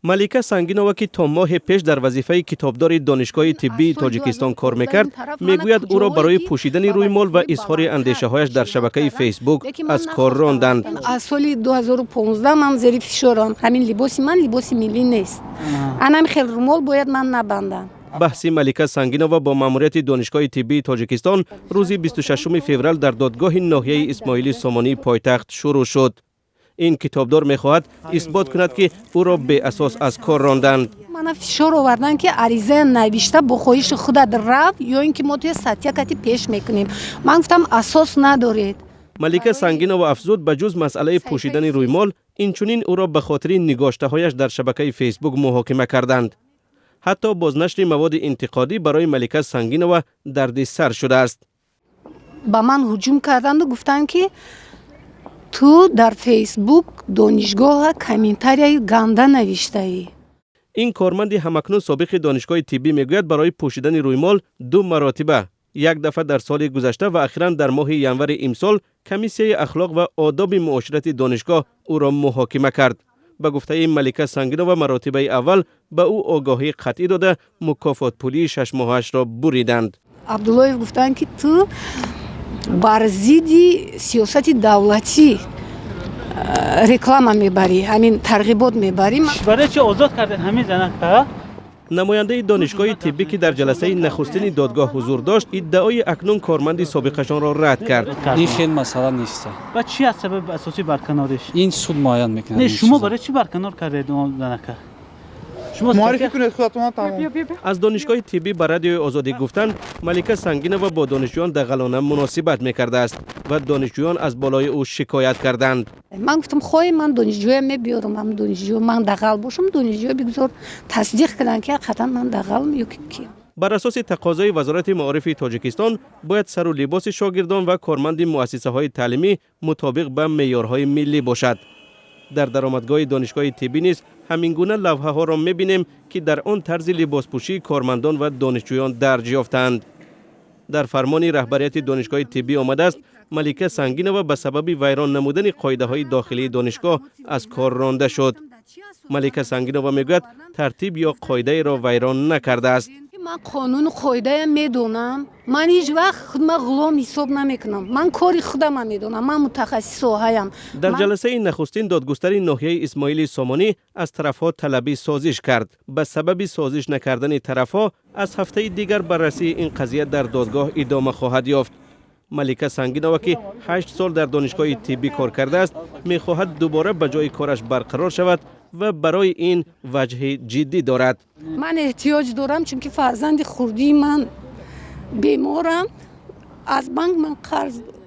Малика Сангинова, ки то моҳе пеш дар вазифаи китобдори Донишгоҳи тиббии Тоҷикистон кор мекард, мегӯяд, ӯро барои пӯшидани рӯймол ва изҳори андешаҳояш дар шабакаи Фейсбук аз кор ронданд. Аз соли 2015 ман зери фишорам. Ҳамин либоси ман либоси миллӣ нест, анам хел румол бояд ман набандам. Баҳси Малика Сангинова бо маъмурияти Донишгоҳи тиббии Тоҷикистон рӯзи 26 феврал дар додгоҳи ноҳияи Исмоили Сомонии пойтахт шурӯъ шуд. Ин китобдор мехоҳад исбот кунад, ки ӯро беасос аз кор ронданд. Мана фишор оварданд, ки ариза навишта, бо хоҳиши худат рав ё ин ки мо туя статья кати пеш мекунем. Ман гуфтам, асос надоред. Малика Сангинова афзуд, ба ҷуз масъалаи пӯшидани рӯймол, инчунин ӯро ба хотири нигоштаҳояш дар шабакаи Фейсбук муҳокима карданд. Ҳатто бознашри маводи интиқодӣ барои Малика Сангинова дарди сар шудааст. Ба ман ҳуҷум карданду гуфтанд, ки ту дар Фейсбук донишгоҳа комментарияи ганда навиштаӣ. Ин корманди ҳамакнун собиқи донишгоҳи тиббӣ мегӯяд, барои пӯшидани рӯймол ду маротиба, як дафъа дар соли гузашта ва ахиран дар моҳи январи имсол, комиссияи ахлоқ ва одоби муоширати донишгоҳ ӯро муҳокима кард. Ба гуфтаи Малика Сангинова, маротибаи аввал ба ӯ огоҳии қатъӣ дода, мукофотпулии шашмоҳаашро буриданд. Абдуллоев гуфтанд, ки ту бар зидди сиёсати давлатӣ реклама мебарӣ, ҳамин тарғибот мебарӣ. Барои чи озод кардед ҳамин занака? Намояндаи донишгоҳи тиббӣ, ки дар ҷаласаи нахустини додгоҳ ҳузур дошт, иддаои акнун корманди собиқашонро рад кард. Ин хел масъала нест. Ва чи аз сабаби асосии барканориш? Ин суд муайян мекунад. Не, шумо барои чӣ барканор кардед он занака? Шумо муаррифӣ кунед худатон, тамом. Аз донишгоҳи тиббӣ ба Радиои Озодӣ гуфтанд, Малика Сангинова бо донишҷӯён дағалона муносибат мекардааст ва донишҷӯён аз болои ӯ шикоят карданд. Ман гуфтам, хоҳем, ман донишҷӯям мебиёрам, ҳам донишҷӯ ман дағал бошам, донишҷӯ бигзор тасдиқ кунанд, ки ҳақиқатан ман дағалм ё ки. Бар асоси тақозои Вазорати маорифи Тоҷикистон, бояд сару либоси шогирдон ва корманди муассисаҳои таълимӣ мутобиқ ба меъёрҳои миллӣ бошад. Дар даромадгоҳи донишгоҳи тиббӣ низ ҳамин гуна лавҳаҳоро мебинем, ки дар он тарзи либоспӯшии кормандон ва донишҷӯён дарҷ ёфтаанд. Дар фармони раҳбарияти донишгоҳи тиббӣ омадааст, Малика Сангинова ба сабаби вайрон намудани қоидаҳои дохилии донишгоҳ аз кор ронда шуд. Малика Сангинова мегӯяд, тартиб ё қоидаеро вайрон накардааст. Ман қонуну қоидаям медонам. Ман ҳеҷ вақт худма ғулом ҳисоб намекунам. Ман кори худама медонам, ман мутахассис соҳаям. Дар ҷаласаи нахустин додгустари ноҳияи Исмоили Сомонӣ аз тарафҳо талаби созиш кард. Ба сабаби созиш накардани тарафҳо, аз ҳафтаи дигар баррасии ин қазия дар додгоҳ идома хоҳад ёфт. Малика Сангинова, ки 8 сол дар донишгоҳи тиббӣ кор кардааст, мехоҳад дубора ба ҷои кораш барқарор шавад ва барои ин ваҷҳи ҷиддӣ дорад. Ман эҳтиёҷ дорам, чунки фарзанди хурдии ман беморам, аз банк ман қарз дорам.